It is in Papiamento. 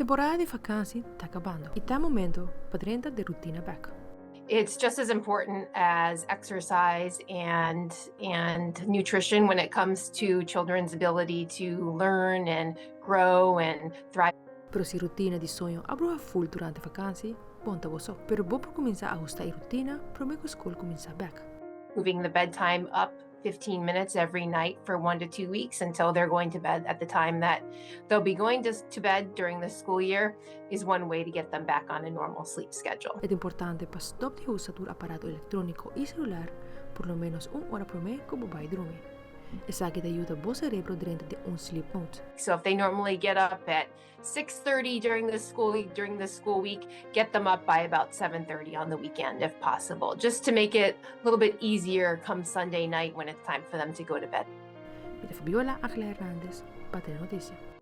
Temporada di vakansi ta kabando i ta momento pa drenta den rutina bek. It's just as important as exercise and and nutrition when it comes to children's ability to learn and grow and thrive. Pero si rutina di soño a bruha ful durante vakansi, bon ta bo so. Pero bo por kuminsá ahustá e rutina promé ku skol kuminsá bek. Moving the bedtime up 15 minutes every night for 1 to 2 weeks until they're going to bed at the time that they'll be going to, to bed during the school year is one way to get them back on a normal sleep schedule. E ta importante pa stòp di usa tur aparato elektróniko i selular por lo ménos un ora promé ku bo bai drumi. Esaki ta yuda bo serebro drenta den un sleep mode. So if they normally get up at 6:30 during the school during the school week, get them up by about 7:30 on the weekend if possible, just to make it a little bit easier come Sunday night when it's time for them to go to bed. Mi ta Fabiola Angela Hernandez pa Telenoticia.